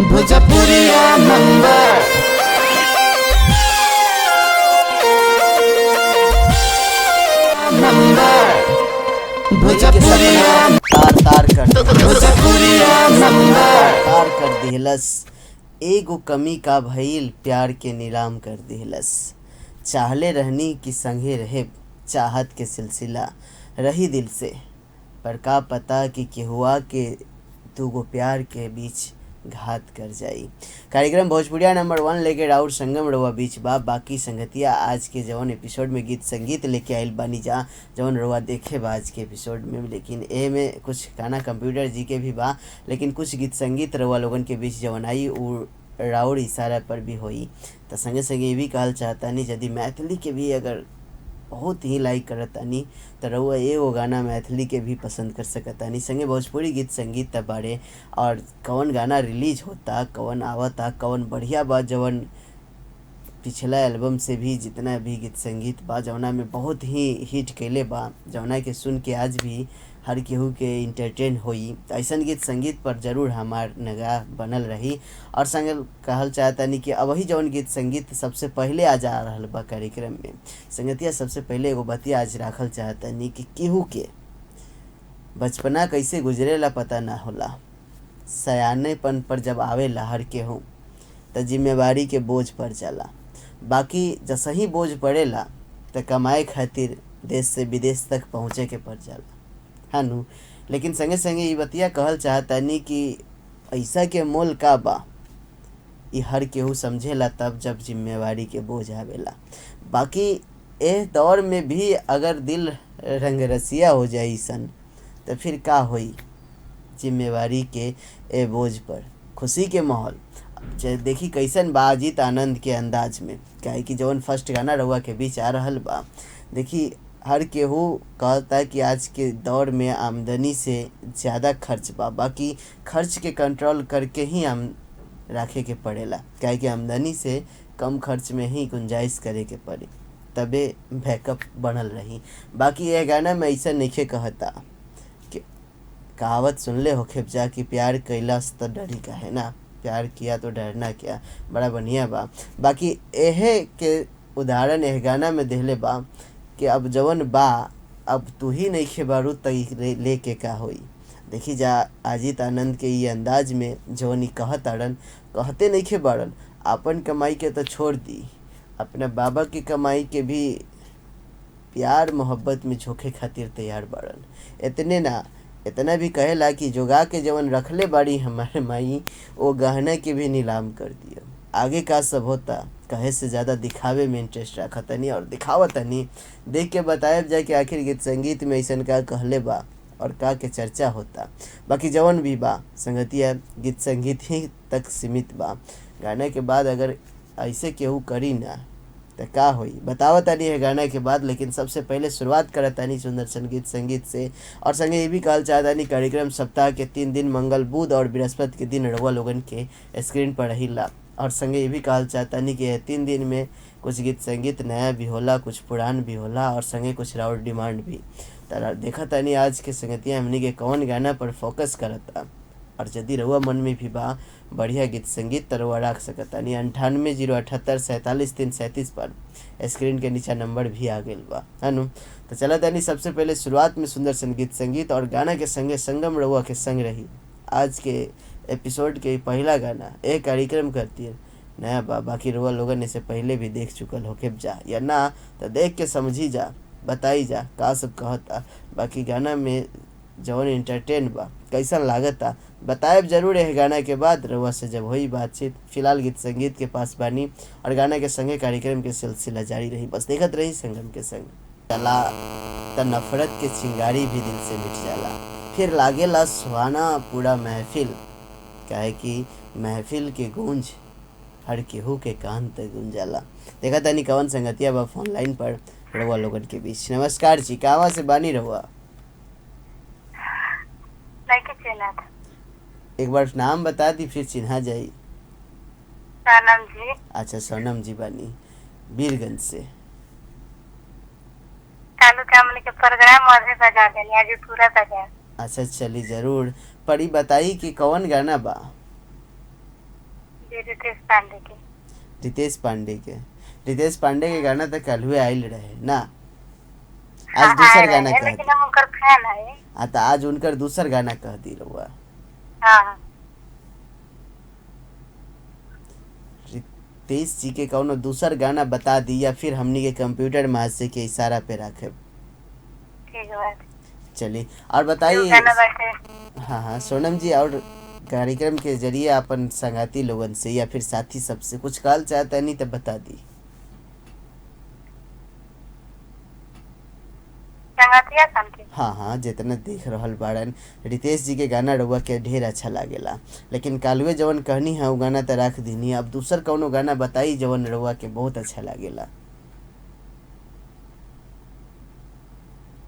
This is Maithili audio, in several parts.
भोजपुरिया नंबर नंबर भोजपुरिया तार तार कर भोजपुरिया नंबर तार कर दिहलस। एगो कमी का भइल प्यार के नीलाम कर दिहलस। चाहले रहनी कि संगे रहे चाहत के सिलसिला रही दिल से, पर का पता कि केहुआ के दूगो प्यार के बीच घात कर जाई। कार्यक्रम भोजपुरिया नंबर 1 लेके राउर संगम रउआ बीच बा। बाकी संगतिया आज के जवन एपिसोड में गीत संगीत लेके आइल बानी जा, जवन रउआ देखे बा आज के एपिसोड में, लेकिन ए में कुछ गाना कंप्यूटर जी के भी बा, लेकिन कुछ गीत संगीत रउआ लोगन के बीच जवन आई उ राउर इशारा पर भी होई। तो संगे संगे ये भी कहल चाहतानी यदि मैथिली के भी अगर बहुत ही लाइक करतानी तो रउआ एगो गाना मैथिली के भी पसंद कर सकतानी। संगे भोजपुरी गीत संगीत त बारे और कौन गाना रिलीज होता, कौन आवता, कौन बढ़िया बा, जवन पिछला एल्बम से भी जितना भी गीत संगीत बा जवना में बहुत ही हिट कैले बा, जवना के सुन के आज भी हर केहू के इंटरटेन होई, तो ऐसन गीत संगीत पर ज़रूर हमार निगाह बनल रही। और संगे कहल चाहतानी कि अब वही जवन गीत संगीत सबसे पहले आ जा रहल बा कार्यक्रम में संगतिया, सबसे पहले एगो बतिया आज राखल चाहतानी कि केहू के बचपना कैसे गुजरेला पता ना होला, सयानेपन पर जब आवेला हर केहू त जिम्मेवारी के बोझ पड़ जाला। बाकी जसही बोझ पड़ेला त कमाए खातिर देश से विदेश तक पहुँचे के पड़ जाला, हाँ नु। लेकिन संगे संगे ई बतिया कहल चाहतानी कि पैसा के मोल का बा ई हर केहू समझेला तब जब जिम्मेवारी के बोझ आवेला। बाकी एह दौर में भी अगर दिल रंगरसिया हो जाई सन तो फिर का होई जिम्मेवारी के ए बोझ पर। खुशी के माहौल देखी कैसन बा अजीत आनंद के अंदाज में, काहे कि जवन फर्स्ट गाना रउआ के बीच आ रहल बा, देखी हर केहू कहता कि आज के दौर में आमदनी से ज़्यादा खर्च बा, बाकी खर्च के कंट्रोल करके ही आम राखे के पड़ेला, काहे कि आमदनी से कम खर्च में ही गुंजाइश करे के पड़ी तबे बैकअप बनल रही। बाकी यह गाना में ऐसा नइखे कहता कि कहावत सुनले होखे जा कि प्यार कैलास तो डरी का है ना, प्यार किया तो डरना क्या, बड़ा बढ़िया बा। बाकी एहे के उदाहरण एह गाना में देहले बा कि अब जवन बा अब तू ही नइखे बारू त लेके का होई। देखी जा अजीत आनंद के ये अंदाज में जवन ई कहताड़न, कहते नइखे बाड़न, अपन कमाई के तो छोड़ दी, अपना बाबा की कमाई के भी प्यार मोहब्बत में झोंके खातिर तैयार बाड़न। इतने ना इतना भी कहेला कि जोगा के जवन रखले बाड़ी हमारे माई वो गहना के भी नीलाम कर दियो। आगे का सब होता कहे से ज़्यादा दिखावे में इंटरेस्ट रखतनी और दिखावतनी। देख के बतायब जाए कि आखिर गीत संगीत में ऐसन का कहले बा और का के चर्चा होता। बाकी जवन भी बा संगतिया गीत संगीत ही तक सीमित बा। गाने के बाद अगर ऐसे केहू करी ना तो का होई बतावतानी है गाना के बाद। लेकिन सबसे पहले शुरुआत करतानी सुंदर संगीत संगीत से। और संगे ये भी कहल चाहतानी कार्यक्रम सप्ताह के 3 दिन मंगल बुध और बृहस्पति के दिन रउआ लोगन के स्क्रीन पर रहिला। और संगे ये भी कहल चाहतानी कि यह 3 दिन में कुछ गीत संगीत नया भी होला, कुछ पुरान भी होला और संगे कुछ राउर डिमांड भी। तर देखा तानी आज के संगतिया हमनी के कौन गाना पर फोकस करता। और यदि रउआ मन में भी बा बढ़िया गीत संगीत त रउआ राख सकतानी 98 078 47 337 पर स्क्रीन के नीचा नंबर भी आ गइल बा, है नु। तो चला तानी सबसे पहले शुरुआत में सुंदर संगीत संगीत और गाना के संगे संगम रउआ के संग रही। आज के एपिसोड के पहला गाना एक कार्यक्रम करती है नया बा, बाकी रउआ लोगन इसे पहले भी देख चुकल होके जा या ना तो देख के समझी जा, बताई जा का सब कहता। बाकी गाना में जवन इंटरटेन बा कैसन लागता बताएब जरूर है गाना के बाद रउआ से जब होई बातचीत। फिलहाल गीत संगीत के पास बानी और गाना के संगे कार्यक्रम के सिलसिला जारी रही। बस देखत रही संगम के संग। चला त नफरत के चिंगारी भी दिल से मिट जाला, फिर लागेला सुहाना पूरा महफिल, काहे कि महफिल के गूंज हर केहू के कान तक गूंजाला। देखा तानी कवन संगतिया बा फोन लाइन पर रउआ लोगन के बीच। नमस्कार जी, कहवा से बानी रउआ? एक बार नाम बता दी फिर चिन्हा जाई। सोनम जी। अच्छा सोनम जी बानी बीरगंज से। चालू चावल के प्रोग्राम और बजा देनी आज पूरा बजा। अच्छा चली जरूर। परी बताई कि कौन गाना बा? रितेश पांडे के। रितेश पांडे के। रितेश पांडे के गाना तो कल हुए आयल रहे ना, आज हाँ, दूसर आए गाना रहे, कह लेकिन दी। हम उनकर फैन है। हाँ तो आज उनकर दूसर गाना कह दी रहुआ। हाँ। रितेश जी के कौनो दूसर गाना बता दी या फिर हमनी के कंप्यूटर महाशय के इशारा पे रखे। ठीक बात। चलिए और जो बताइए। गाना बाटे। हाँ हाँ सोनम जी, और कार्यक्रम के जरिए अपन संगाती लोगन से या फिर साथी सबसे कुछ कहल चाहता नहीं तो बता दी। संगतिया सन के। हाँ हाँ, जितना देख रहल बाड़न रितेश जी के गाना रउआ के ढेर अच्छा लागेला, लेकिन कालुए जवन कहनी है वो गाना तो रख दीनी, अब दूसर कौनो गाना बताई जवन रउआ के बहुत अच्छा लागेला।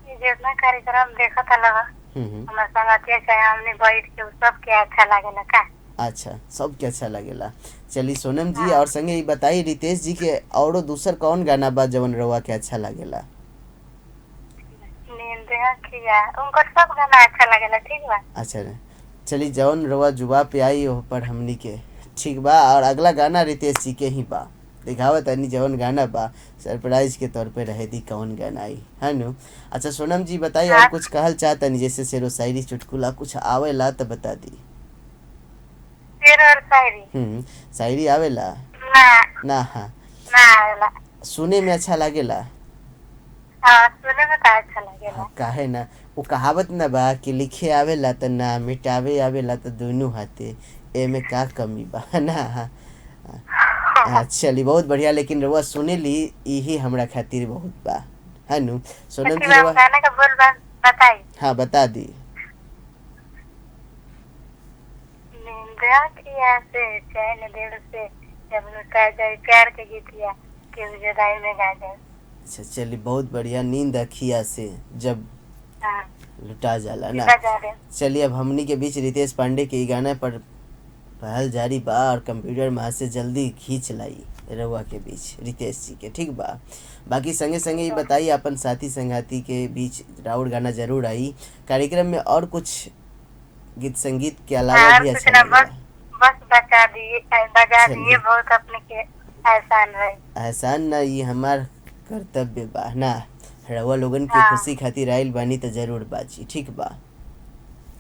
ये जितना कार्यक्रम देखत लगा हम्म। हमार संगतिया चाहे हमने बैठ के उ सबके अच्छा लागेला का। अच्छा, सबके अच्छा लागेला। चली सोनम जी, और संगे ई बताई रितेश जी के औरो दूसर कौन गाना बा जवन रउआ के अच्छा लागेला? नींद अखिया, उनकर सब गाना अच्छा लागेला। ठीक बा। अच्छा चली, जवन रउआ जुबा पे आई ओह पर हमनी के ठीक बा। और अगला गाना रितेश जी के ही बा, दिखावत तनी जवन गाना बा सरप्राइज के तौर पे रहे दी कौन गाना आई है नु। अच्छा सोनम जी बताई, और हाँ। कुछ कहल चाहतनी जैसे शेरो शायरी चुटकुला कुछ आवेला तो बता दी। शेर और शायरी? शायरी आवेला? ना। ना? हाँ। ना आवेला। सुने में अच्छा लागेला? हाँ, सुने में तो अच्छा लागेला। हाँ, काहे ना, वो कहावत ना बा कि लिखे आवेला त ना मिटावे आवेला त दोनों हाथे, एमे का कमी बा ना। हाँ हाँ, चली बहुत बढ़िया, लेकिन रउआ सुने ली यही हमरा खातिर बहुत बा है नु सोनम ठीक जी। बा, रउआ गाना का बोल बा बताई। हाँ बता दी। नींद अखिया से चैन दिल से जब लुटा जाए प्यार के गीतिया के जुदाई में गा जाए। अच्छा चली बहुत बढ़िया, नींद अखिया से जब हाँ। लुटा जाला ना। लुटा जा रहे। चलिए अब हमनी के बीच रितेश पांडे के ई गाना पर पहल जारी बा और कंप्यूटर में से जल्दी खींच लाई रउआ के बीच रितेश जी के, ठीक बा। बाकी संगे संगे ये बताई अपन साथी संगाती के बीच राउर गाना जरूर आई कार्यक्रम में, और कुछ गीत संगीत के अलावा हाँ, भी और अच्छा कुछ ना, बस लगेला? बस बचा दिए, बजा चलिए। दिए, बहुत अपने के एहसान रहे। एहसान ना, ये हमार कर्तव्य बा ना, रउआ लोगन की हाँ। खुशी खातिर आइल बानी तो जरूर बाजी, ठीक बा।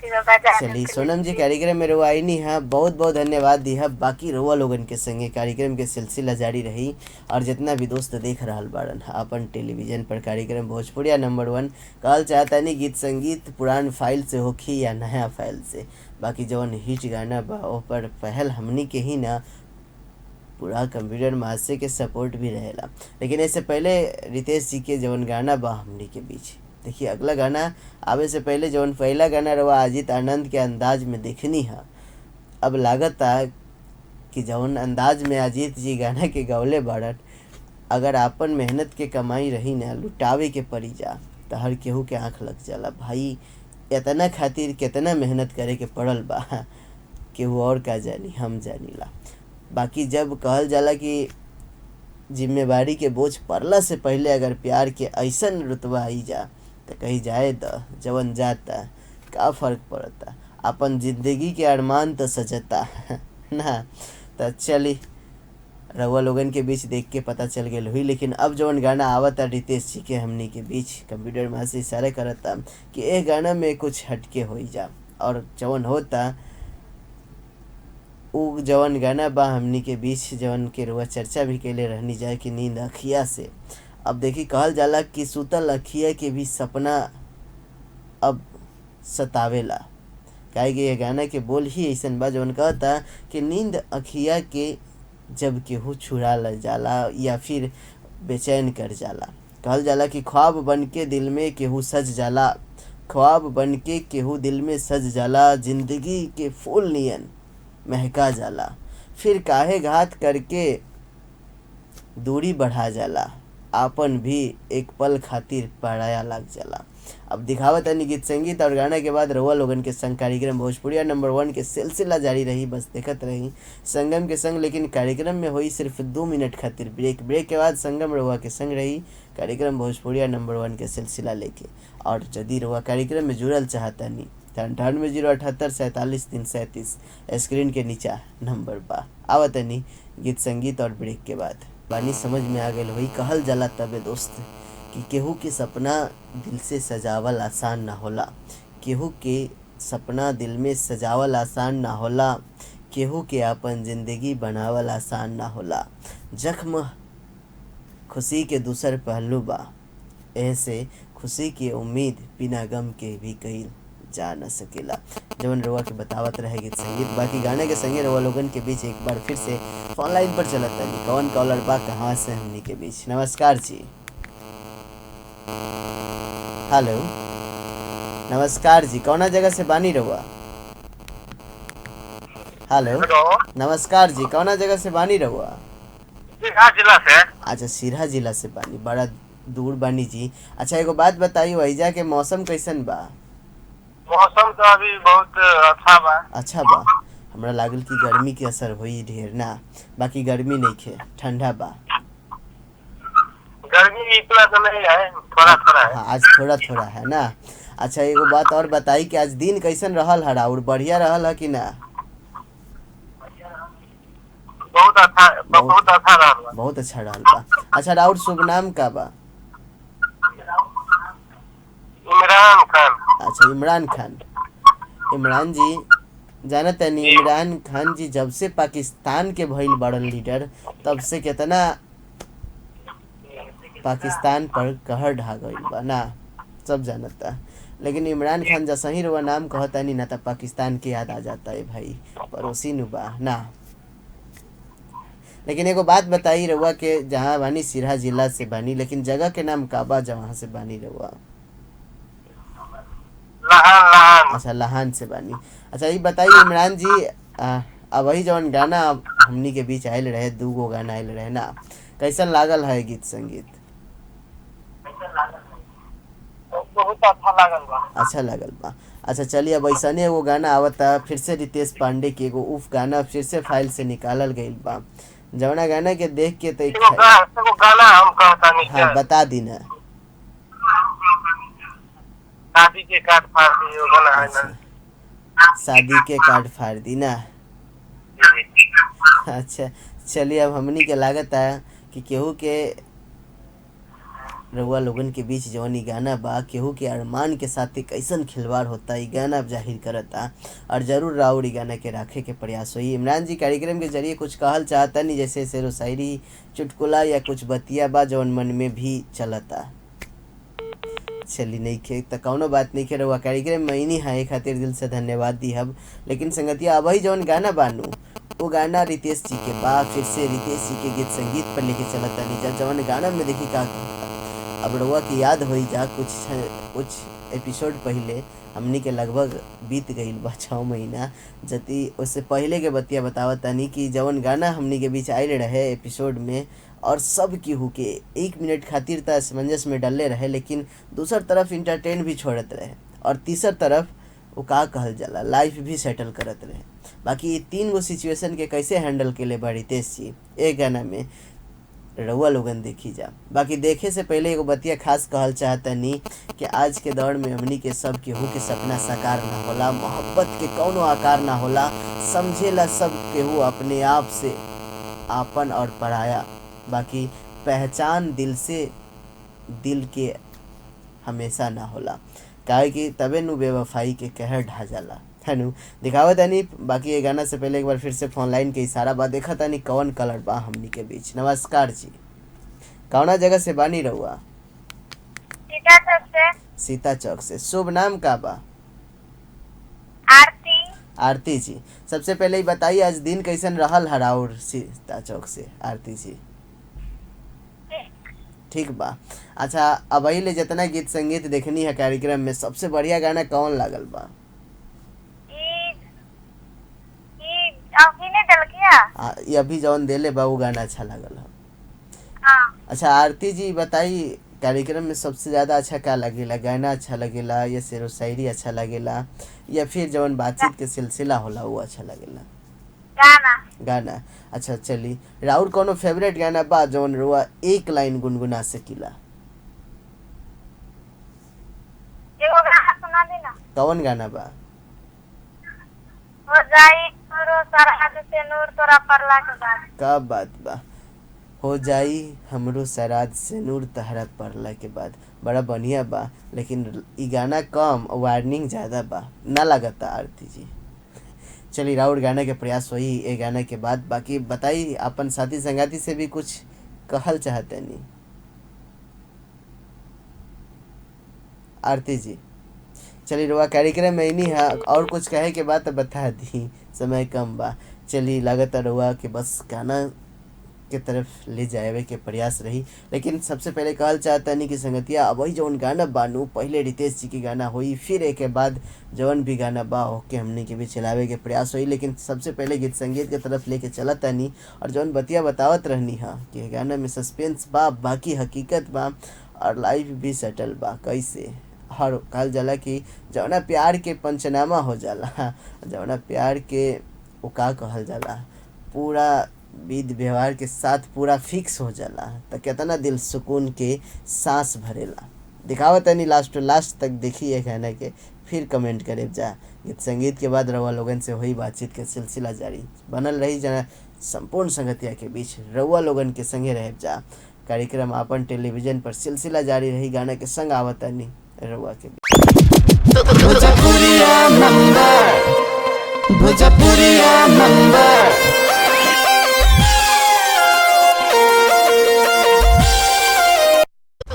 ठीक बा, बजा चलिए दें। सोनम जी, कार्यक्रम में रउआ आईनी है, बहुत बहुत धन्यवाद दी है। बाकी रउआ लोगन के संगे कार्यक्रम के सिलसिला जारी रही, और जितना भी दोस्त देख रहल बाड़न अपन टेलीविजन पर कार्यक्रम भोजपुरिया नंबर 1 कहल चाहता नहीं गीत संगीत पुरान फाइल से होखी या नया फाइल से, बाकी जवन हिट गाना बा ओ पर पहल हमनी के ही ना पूरा कंप्यूटर महाशय के सपोर्ट भी रहेला। लेकिन इससे पहले रितेश जी के जवन गाना बा हमनी के बीच, देखिए अगला गाना आवे से पहले जवन पहला गाना रवा अजीत आनंद के अंदाज में देखनी है। अब लागता कि जवन अंदाज में अजीत जी गाना के गौले बाड़न, अगर आपन मेहनत के कमाई रही ना लुटावे के पड़ी जा तो हर केहू के आँख लग जाला। भाई इतना खातिर कितना मेहनत करे के पड़ल बा, केहू और का जानी, हम जानीला। बाकी जब कहल जाला कि जिम्मेवारी के बोझ पड़ला से पहले अगर प्यार के ऐसन रुतबा आई जा तो कहीं जाए त जवन जाता का फर्क पड़ता, अपन जिंदगी के अरमान तो सजता ना। तो चली रउआ लोगन के बीच देख के पता चल गई हुई, लेकिन अब जवन गाना आवता रितेश जी के हमनी के बीच कंप्यूटर में से इशारा करता कि ए गाना में कुछ हटके हो जा, और जवन होता उ जवन गाना बा हमनी के बीच जवन के रउआ चर्चा भी केले रहनी जाए कि नींद अखिया से। अब देखी कहल जाला कि सुतल अखिया के भी सपना अब सतावेला, काहे कि ये गाना के बोल ही ऐसन बा जवन कहता कि नींद अखिया के जब केहू छुड़ा ल जाला या फिर बेचैन कर जाला। कहल जाला कि ख्वाब बन के दिल में केहू सज जाला, ख्वाब बन के केहू दिल में सज जाला, जिंदगी के फूल नियन महका जाला, फिर काहे घात करके दूरी बढ़ा जाला, आपन भी एक पल खातिर पराया लाग जाला। अब दिखावत तनी गीत संगीत और गाना के बाद रउआ लोगन के संग कार्यक्रम भोजपुरिया नंबर 1 के सिलसिला जारी रही, बस देखत रही संगम के संग। लेकिन कार्यक्रम में होई सिर्फ 2 मिनट खातिर ब्रेक, ब्रेक के बाद संगम रउआ के संग रही कार्यक्रम भोजपुरिया नंबर 1 के सिलसिला लेके। और यदि रउआ कार्यक्रम में जुड़ल चाहतनी 9807847337 स्क्रीन के नीचा नंबर बा। आवतनी गीत संगीत और ब्रेक के बाद बानी समझ में आ गई होई। कहल जाला तबे दोस्त कि केहू के सपना दिल से सजावल आसान ना होला, केहू के सपना दिल में सजावल आसान ना होला, केहू के आपन जिंदगी बनावल आसान ना होला। जख्म खुशी के दूसर पहलू बा, ऐसे खुशी के उम्मीद बिना गम के भी कईल जा न सकेला। जवन रउआ के बतावत रहे गीत संगीत। बाकी गाने के संगे रउआ लोगन के बीच एक बार फिर से फोन लाइन पर चलत तनी कौन कॉलर बा कहाँ से हमनी के बीच। नमस्कार जी। हेलो, नमस्कार जी, कौना जगह से बानी रउआ? हेलो, नमस्कार जी, कौना जगह से बानी रउआ? सिरहा जिला से। अच्छा, सिरहा जिला से बानी, बड़ा दूर बानी जी। अच्छा एगो बात बताई, वहीजा के मौसम कैसन बा? मौसम तो अभी बहुत अच्छा बा। अच्छा बा, हमरा लागल कि गर्मी के असर होई ढेर ना, बाकी गर्मी नहीं खे, ठंडा बा। गर्मी इतना तो नहीं है, थोड़ा थोड़ा है। हाँ, आज थोड़ा थोड़ा है ना। अच्छा एगो बात और बताई कि आज दिन कैसन रहल हरा और बढ़िया रहल है कि ना? बहुत अच्छा, बहुत अच्छा रहल बा। बहुत अच्छा रहल बा। अच्छा राउर शुभ नाम का बा? इमरान खान। अच्छा इमरान खान। इमरान जी जानत तनी, इमरान खान जी जब से पाकिस्तान के भइल बड़न लीडर तब से कितना पाकिस्तान पर कहर ढा गइल बा ना, सब जानता। लेकिन इमरान खान जैसा ही रुआ नाम कहता नहीं ना तब पाकिस्तान के याद आ जाता है भाई, पड़ोसी नु बा ना। लेकिन एगो बात बताई रउआ के जहाँ बानी सिरहा जिला से बानी, लेकिन जगह के नाम का बा जहाँ से बानी रउआ? लहान। लहान। अच्छा लहान से बानी। अच्छा ये बताइए इमरान जी, अब वही जवन गाना हमनी के बीच आयल रहे, दू गो गाना आयल रहे ना, कैसन लागल है गीत संगीत? बहुत अच्छा लागल बा। अच्छा लागल बा। अच्छा चलिए अब ऐसने एगो गाना आवता फिर से रितेश पांडे के एगो उफ गाना फिर से फाइल से निकालल गइल बा, जवना गाना के देख के तो एगो गाना हम कहतानी। हाँ बता दी ना। शादी के कार्ड फाड़ दी, वो गाना है ना। शादी के कार्ड फाड़ दी ना। अच्छा चलिए अब हमनी के लागत है कि केहू के रउआ लोगन के बीच जवन ई गाना बा केहू के अरमान के साथ कैसन खिलवाड़ होता ई गाना अब जाहिर करता, और जरूर राउर ई गाना के राखे के प्रयास होई। इमरान जी कार्यक्रम के जरिए कुछ कहल चाहता नहीं, जैसे शेरो शायरी, चुटकुला या कुछ बतिया बा जवन मन में भी चलता? चली नहीं खे तो कौनो बात नहीं खे, रउआ कार्यक्रम में ही है खातिर दिल से धन्यवाद दी हब। लेकिन संगतिया अब ही जवन गाना बानू वो गाना रितेश जी के बा, फिर से रितेश जी के गीत संगीत पर लेके चलता नहीं जा, जवन गाना में देखी का अब रउआ की याद हो जा कुछ कुछ एपिसोड पहले हमनी के लगभग बीत गईल बा 6 महीना जति, उससे पहले के बतिया बतावत तनी कि जवन गाना हमनी के बीच आयल रहे एपिसोड में और सब केहू के 1 मिनट खातिर त असमंजस में डलले रहे, लेकिन दूसर तरफ इंटरटेन भी छोड़त रहे और तीसर तरफ वो का कहल जाला लाइफ भी सेटल करत रहे। बाकी ये 3 गो सिचुएशन के कैसे हैंडल के ले बा रितेश जी एक गाना में रउआ लोगन देखी जा। बाकी देखे से पहले एगो बतिया खास कहल चाहतनी कि आज के दौर में हमनी के सब केहू के सपना साकार ना होला, मोहब्बत के कौनो आकार ना होला, समझेला सब केहू अपने आप से आपन और पराया, बाकी पहचान दिल से दिल के हमेशा ना होला, काहे कि तबे नु बेवफाई के कहर ढा जाला है नु। दिखावत तनी बाकी ये गाना से पहले एक बार फिर से फोन लाइन के इशारा बा, देखा तनी कौन कलर बा हमनी के बीच। नमस्कार जी, कौना जगह से बानी रहुआ? सीता चौक से। सीता चौक से। शुभ नाम का बा? आरती। आरती जी सबसे पहले ही बताइए आज दिन कैसन रहल हराउर सीता चौक से आरती जी? ठीक बा। अच्छा अब ले जितना गीत संगीत देखनी है कार्यक्रम में सबसे बढ़िया गाना कौन लागल बा? ये अभी जौन देले बा वो गाना अच्छा लागल है। अच्छा आरती जी बताई कार्यक्रम में सबसे ज़्यादा अच्छा का लगेला, गाना अच्छा लगेला या शेरो शायरी अच्छा लगेला या फिर जौन बातचीत के सिलसिला होला वो अच्छा लगेला? गाना। गाना। अच्छा चली राउर कोनो फेवरेट गाना बा जौन रुआ एक लाइन गुनगुना सकीला? एगो गाना सुना दी ना। कौन गाना बा? जाई तोरो सरहद से नूर तोरा परला के बाद। का बात बा, हो जाई हमरो सराद से नूर तहरा परला के बाद। बड़ा बढ़िया बा, लेकिन ई गाना कम वार्निंग ज़्यादा बा ना लगता आरती जी। चलिए राउर गाना के प्रयास होई ए गाना के बाद। बाकी बताई अपन साथी संगाती से भी कुछ कहल चाहते नहीं आरती जी? चलिए रुआ कार्यक्रम में नहीं है और कुछ कहे के बाद तो बता दी, समय कम बा। चलिए लागत रुआ के बस गाना के तरफ ले जावे के प्रयास रही, लेकिन सबसे पहले कहल चाहता नहीं कि संगतिया अब वही जौन गाना बानू पहले रितेश जी के गाना होई, फिर एक के बाद जौन भी गाना बा होके हमने के भी चलावे के प्रयास होई। लेकिन सबसे पहले गीत संगीत के तरफ लेके चलता नहीं और जौन बतिया बतावत रहनी हाँ कि गाना में सस्पेंस बा, बाकी हकीकत बा और लाइफ भी सेटल बा। कैसे हर कहल जाला कि जौना प्यार के पंचनामा हो जाला, जौना प्यार के वो का कहल जाला पूरा विध व्यवहार के साथ पूरा फिक्स हो जाला तो कितना दिल सुकून के सांस भरेला। दिखावत नहीं लास्ट टू लास्ट तक देखिए गाना के, फिर कमेंट करे जा। गीत संगीत के बाद रउआ लोगन से वही बातचीत के सिलसिला जारी बनल रही जना संपूर्ण संगतिया के बीच रउआ लोगन के संगे रह जा। कार्यक्रम अपन टेलीविजन पर सिलसिला जारी रही गाना के संग आवत नहीं रउआ के बीच। भोजपुरिया नंबर, भोजपुरिया नंबर,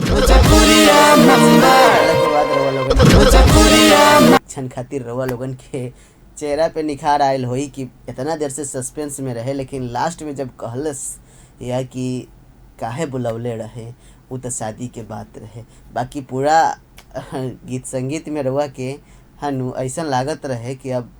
भोजपुरिया नंबर, के बाद रउआ लोगन भोजपुरिया क्षण खातिर रउआ लोगन के चेहरा पे निखार आयल होई कि इतना देर से सस्पेंस में रहे, लेकिन लास्ट में जब कहलस या कि काहे बुलवले रहे वो तो शादी के बात रहे। बाकी पूरा गीत संगीत में रउआ के हनु ऐसा लागत रहे कि अब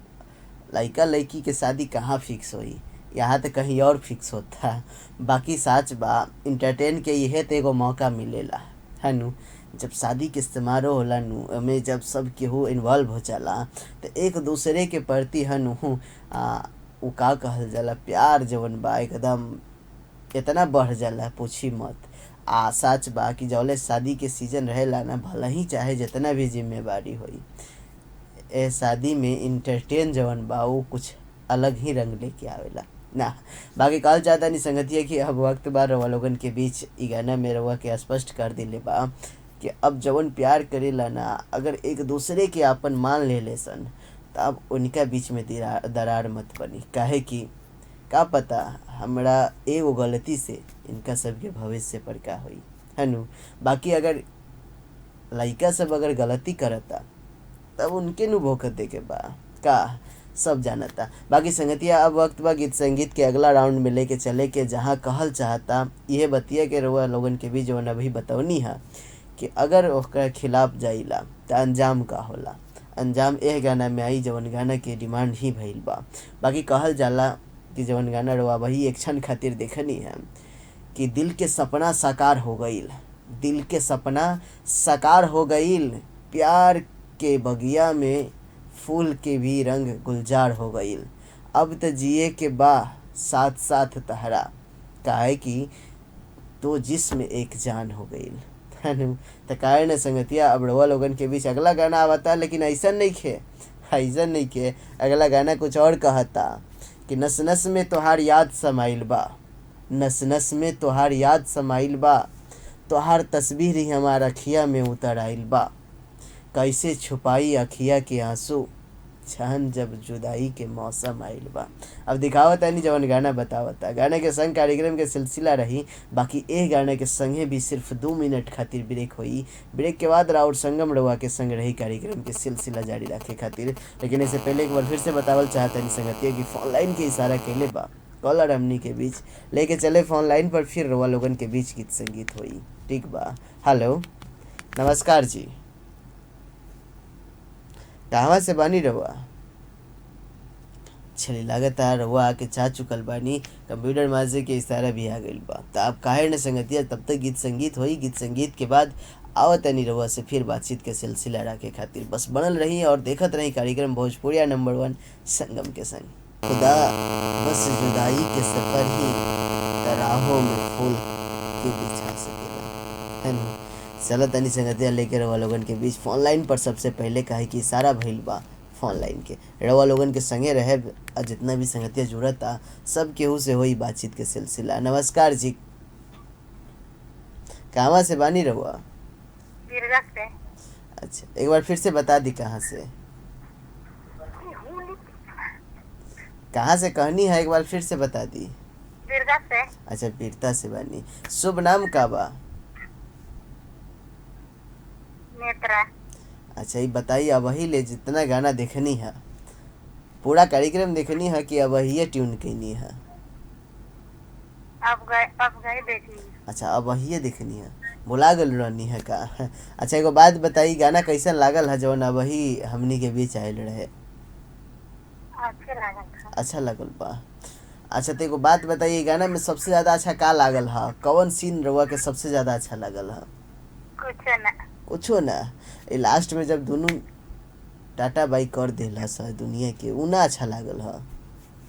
लड़का लड़की के शादी कहाँ फिक्स होई, यहाँ तो कहीं और फिक्स होता। बाकी साच बा इंटरटेन के यह तो एगो मौका मिलेला हनु, जब शादी के समारोह होला नु ओमे जब सब केहू इन्वॉल्व हो जाला तो एक दूसरे के प्रति हनु उ का कहल जाला प्यार जवन बा एकदम इतना बढ़ जाला पूछी मत। आ सच बा कि जौले शादी के सीजन रहेला ना, भले ही चाहे जितना भी जिम्मेवारी होई, ए शादी में इंटरटेन जवन बा वो कुछ अलग ही रंग लेके आवेला ना। बाकी कहल चाहता नहीं संगतिया कि अब वक्त बा रउआ लोगन के बीच ई गाना में रउआ के स्पष्ट कर दिले बा कि अब जवन प्यार करेला ना, अगर एक दूसरे के आपन मान ले ले सन तो अब उनका बीच में दरार मत बनी। काहे कि का पता हमरा एगो गलती से इनका सबके भविष्य पर का होई हनु। बाकी अगर लड़का सब अगर गलती करता तब उनके नु भोकत दे के बा का सब जानता। बाकी संगतिया अब वक्त बा गीत संगीत के अगला राउंड में लेके चले के, जहाँ कहल चाहता यह बतिया के रउआ लोगन के भी जवन अभी बतौनी है कि अगर ओकरा खिलाफ जाइला तो अंजाम का होला। अंजाम एह गाना में आई जवन गाना के डिमांड ही भइल बा। बाकी कहल जाला कि जवन गाना रउआ वही एक क्षण खातिर देखनी है कि दिल के सपना साकार हो गईल, दिल के सपना साकार हो गईल, प्यार के बगिया में फूल के भी रंग गुलजार हो गईल, अब त जिए के बा साथ साथ तहरा, काहे कि तो जिस्म एक जान हो गईल। त काहे न संगतिया अब रउआ लोगन के बीच अगला गाना आवता, लेकिन ऐसा नहीं खे, ऐसा नहीं खे, अगला गाना कुछ और कहता कि नस नस में तोहार याद समाइल बा, नस नस में तोहार याद समाइल बा, तोहार तस्वीर ही हमार अखिया में उतर आइल बा, कैसे छुपाई अखिया के आंसू छहन जब जुदाई के मौसम आइल बा। अब दिखावत नहीं जवन गाना बतावता, गाने के संग कार्यक्रम के सिलसिला रही। बाकी ए गाने के संगे भी सिर्फ 2 मिनट खातिर ब्रेक होई, ब्रेक के बाद राउर संगम रउआ के संग रही कार्यक्रम के सिलसिला जारी रखे खातिर। लेकिन इससे पहले एक बार फिर से बतावल चाहता नहीं संगतिया कि फोन लाइन के इशारा कैले बा कॉलर हमनी के बीच लेके चले फोन लाइन पर, फिर रउआ लोगन के बीच गीत संगीत होई। ठीक बा। हेलो नमस्कार जी, कहवा से बानी रउआ? चली लागता रउआ आके चाह चुकल बानी, कंप्यूटर माजे के इशारा भी आ गइल बा। तो आप काहे न संगतिया तब तक गीत संगीत होई, गीत संगीत के बाद आवत तनी रउआ से फिर बातचीत के सिलसिला रखे खातिर बस बनल रही और देखत रही कार्यक्रम भोजपुरिया नंबर 1 संगम के संग। खुदा बस जुदाई के सफ़र ही तराहों में फूल के बिछा सकेला, है ना। चलो तनी संगतिया लेके रउआ लोगन के बीच फोन लाइन पर सबसे पहले काहे कि इशारा भइल बा फोन लाइन के। रउआ लोगन के संगे रहे आ जितना भी संगतिया जुड़ता सब केहू से होई बातचीत के सिलसिला। नमस्कार जी, कहवा से बानी रउआ? बिरगा से। अच्छा, एक बार फिर से बता दी कहाँ से, कहाँ से कहनी है, एक बार फिर से बता दी। बिरगा से। अच्छा, बीरता से बानी। शुभ नाम का बा? नेत्रा। अच्छा, ये बताइए अब वही ले जितना गाना देखनी है पूरा कार्यक्रम देखनी है कि अब वही ट्यून कैनी है? अब गए, अब गए देखनी। अच्छा, अब वही देखनी है, भुला गल रहनी है का? अच्छा, एगो बात बताई, गाना कैसन लागल है जवन अब वही हमनी के बीच आयल रहे? अच्छे लागल था। अच्छा लागल बा। अच्छा, तो एगो बात बताइए, गाना में सबसे ज्यादा अच्छा का लागल है? कौन सीन रउआ के सबसे ज्यादा अच्छा लागल है? कुछ ना। कुछो ना? ये लास्ट में जब दोनों टाटा बाई कर देला स दुनिया के, उ ना अच्छा लागल है?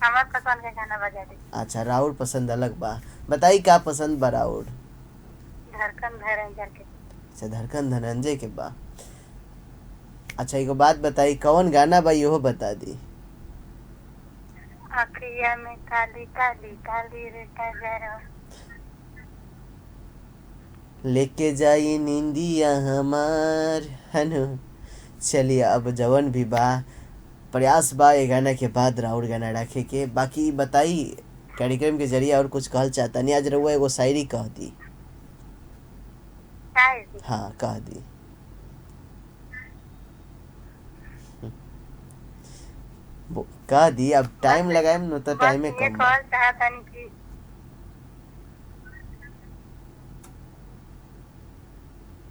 हमार पसंद के गाना बजा दी। अच्छा, राउर पसंद अलग बा। बताई का पसंद बा राउर? धड़कन धनंजय के। अच्छा, धड़कन धनंजय के बा। अच्छा, एगो बात बताई, कौन गाना बा इहो बता दी। अखिया में काली काली काली रे कजरो। लेके जाई निंदिया हमार हनु। चलिए, अब जवन भी बा प्रयास बा ये गाना के बाद राउर गाना रखे के। बाकी बताई कार्यक्रम के जरिए और कुछ कहल चाहता नहीं? आज रउआ एगो शायरी कह दी। शायरी? हाँ, कह दी। कह दी, अब टाइम लगाएम न तो टाइमे बस ये कम बा। कहल चाहतानी कि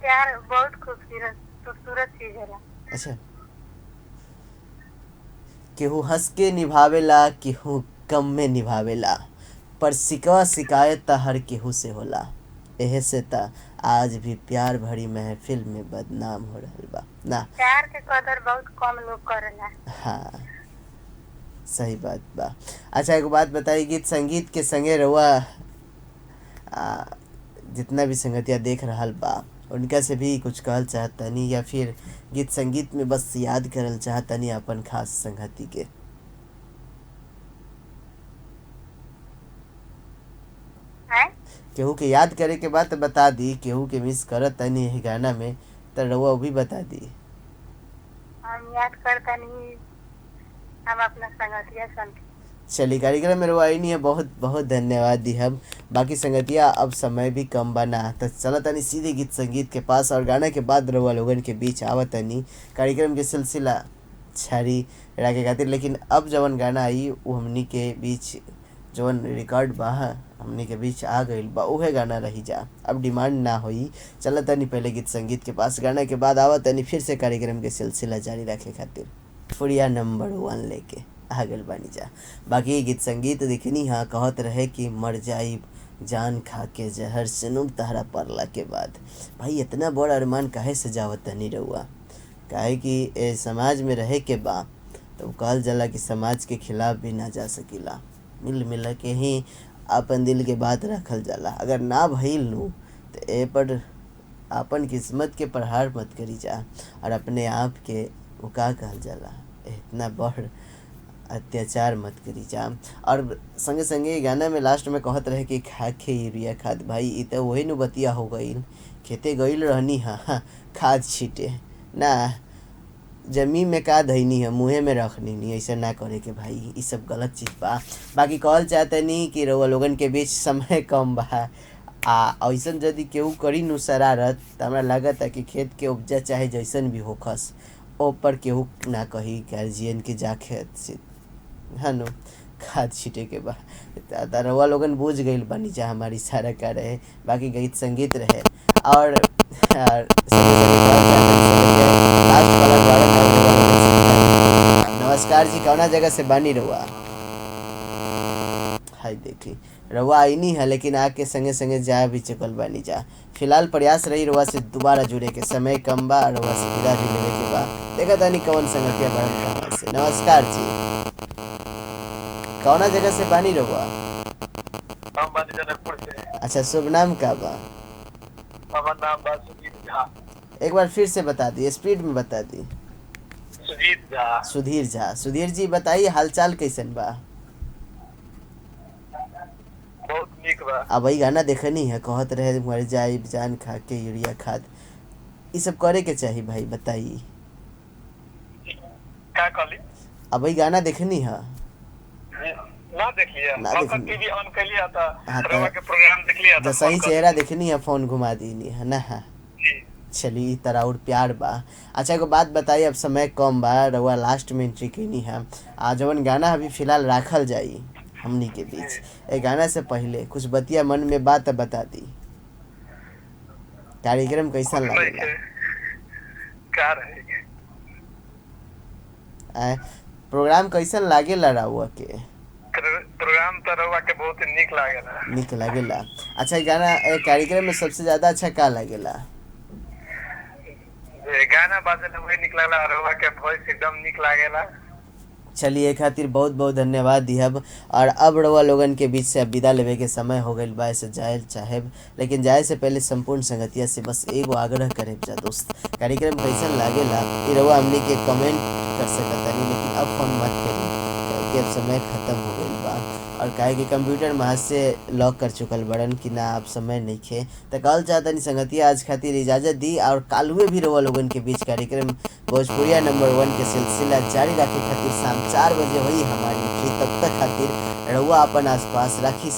प्यार बहुत खूबसूरत खूबसूरत चीज होला। अच्छा, केहू हंस के निभावेला, केहू गम में निभावेला, पर सिकवा शिकायत त हर केहू से होला। एहे से त आज भी प्यार भरी महफिल में बदनाम हो रहल बा ना। प्यार के कदर बहुत कम लोग करेला। हाँ, सही बात बा। अच्छा, एगो बात बताई, गीत संगीत के संगे रउआ जितना भी संगतिया देख रहल बा उनका से भी कुछ कहल चाहतनी या फिर गीत संगीत में बस याद करल चाहतनी अपन खास संगति के? हैं? केहू के याद करे के बाद बता दी, केहू के मिस करत तनी एही गाना में त रउआ उ भी बता दी। हम याद करतानी हम अपना संगतिया सन के। चलिए, कार्यक्रम में रउआ आइनी है, बहुत बहुत धन्यवाद दी हम। बाकी संगतिया अब समय भी कम बना तो चला तनी सीधे गीत संगीत के पास और गाना के बाद रउआ लोगन के बीच आवत तनी कार्यक्रम के सिलसिला जारी रखे खातिर। लेकिन अब जवन गाना आई वो हमनी के बीच जवन रिकॉर्ड बा हमनी के बीच आ गइल बा, उहे गाना रही जा, अब डिमांड ना होई। चला तनी पहले गीत संगीत के पास, गाना के बाद आवत तनी फिर से कार्यक्रम के सिलसिला जारी रखे खातिर। फुरिया नंबर 1 लेके आ गइल बानी जा। बाकी गीत संगीत देखनी हाँ, कहत रहे कि मर जाई जान खा के जहर सुनूम तहरा परला के बाद। भाई इतना बड़ अरमान काहे सजावत तनी रउआ? काहे कि ए समाज में रहे के बा तो कहल जाला कि समाज के खिलाफ भी ना जा सकीला, मिल मिल के ही अपन दिल के बात रखल जाला। अगर ना भइल नु तो ए पर अपन किस्मत के प्रहार मत करी जा और अपने आप के वो का कहल जाला इतना बड़ अत्याचार मत करी जा। और संगे संगे गाना में लास्ट में कहत रहे कि खा के यूरिया खाद, भाई इ त वही नु बतिया हो गईल, खेते गईल रहनी हा खाद छीटे ना, जमीन में का धैनी है मुँहे में रखनी नहीं, ऐसा ना करे के भाई, ये सब गलत चीज़ बा। बाकी कहल चाहते नहीं कि रउआ लोगन के बीच समय कम बा आ ऐसन यदि केहू करी नु शरारत त हमरा लागत है कि खेत के उपजा चाहे जैसन भी होखस ओ पर केहू ना कही गार्जियन के जा खेत से है नु खाद छीटे के बा। त रउआ लोगन बुझ गइल बानी जा हमारी इशारा का रहे। बाकी गीत संगीत रहे और लास्ट कॉलर बारन और रउआ लोगन से विदा। नमस्कार जी, कौना जगह से बानी रउआ? हाय देखी रउआ आईनी है लेकिन आके संगे संगे जा भी चुकल बानी जा। फिलहाल प्रयास रही रउआ से दोबारा जुड़े के, समय कम बा, रउआ से विदा भी लेवे के बा। देखा तानी कौन संगतिया बड़न कहाँ से। नमस्कार जी, कौना जगह से बानी रउआ? हम बानी जनकपुर से। अच्छा, शुभ नाम का बा? हमार नाम बा सुजीत झा। एक बार फिर से बता दी, स्पीड में बता दी। सुजीत झा। सुधीर झा। सुधीर जी बताइए हालचाल कैसन बा? बहुत नीक बा। अब वही गाना देखनी है, कहत रहे मर जाई जान खा के यूरिया खाद, ई सब करे के चाही भाई, बताइए। का कहली? अब वही गाना देखनी है। ना देखलिए। ना हम देखली। टीवी ऑन कैलिए त हाँ, त रउआ के प्रोग्राम देखलिए त जैसा ही फोन कर चेहरा देखनी है फोन घुमा दीनी है ना। जी। चलिए ई तरह और प्यार बा। अच्छा एगो बात बताइए, अब समय कम बा, रउआ लास्ट में एंट्री कैनी है, आ जवन गाना अभी फिलहाल राखल जाई हमनी के बीच, ए गाना से पहले कुछ बतिया मन में बात बता दी, कार्यक्रम कैसा कुछ नहीं लागेला? है। का रहे? आ, प्रोग्राम कैसन लागेला रउआ के? प्रोग्राम त रउआ के बहुत नीक लागेला। निक लागेला। अच्छा ई गाना ए कार्यक्रम में सबसे ज्यादा अच्छा का लागेला? जे गाना बाजेला वही नीक लागेला, रउआ के वॉइस एकदम नीक लागेला। चलिए ए खातिर बहुत बहुत धन्यवाद दिहब। और अब रउआ लोगन के बीच से अब विदा लेवे के समय हो गइल बा, ऐसे जाए चाहेब, लेकिन जाए से पहले संपूर्ण संगतिया से बस एगो आग्रह करेब जा दोस्त, कार्यक्रम कैसन लागेला ई रउआ हमनी के कमेंट कर सकतानी, लेकिन अब फोन मत करी क्योंकि अब समय खत्म हो गइल बा और काहे कि कंप्यूटर महज से लॉक कर चुकल बड़न कि ना अब समय नइखे। त कहल चाहतनी संगतिया आज खातिर इजाज़त दी और काल्हुए भी रउआ लोगन के बीच कार्यक्रम भोजपुरिया नंबर 1 के सिलसिला जारी रखे खातिर शाम 4 बजे होई हमारी एंट्री। तब तक खातिर रउआ अपन आसपास राखी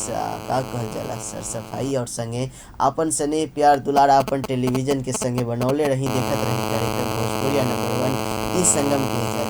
का कहल जाला सर सफाई और संगे अपन स्नेह प्यार दुलार अपन टेलीविजन के संगे बनौले रही, देखत रही कार्यक्रम भोजपुरिया नंबर 1। ई संगम के इजाज़त।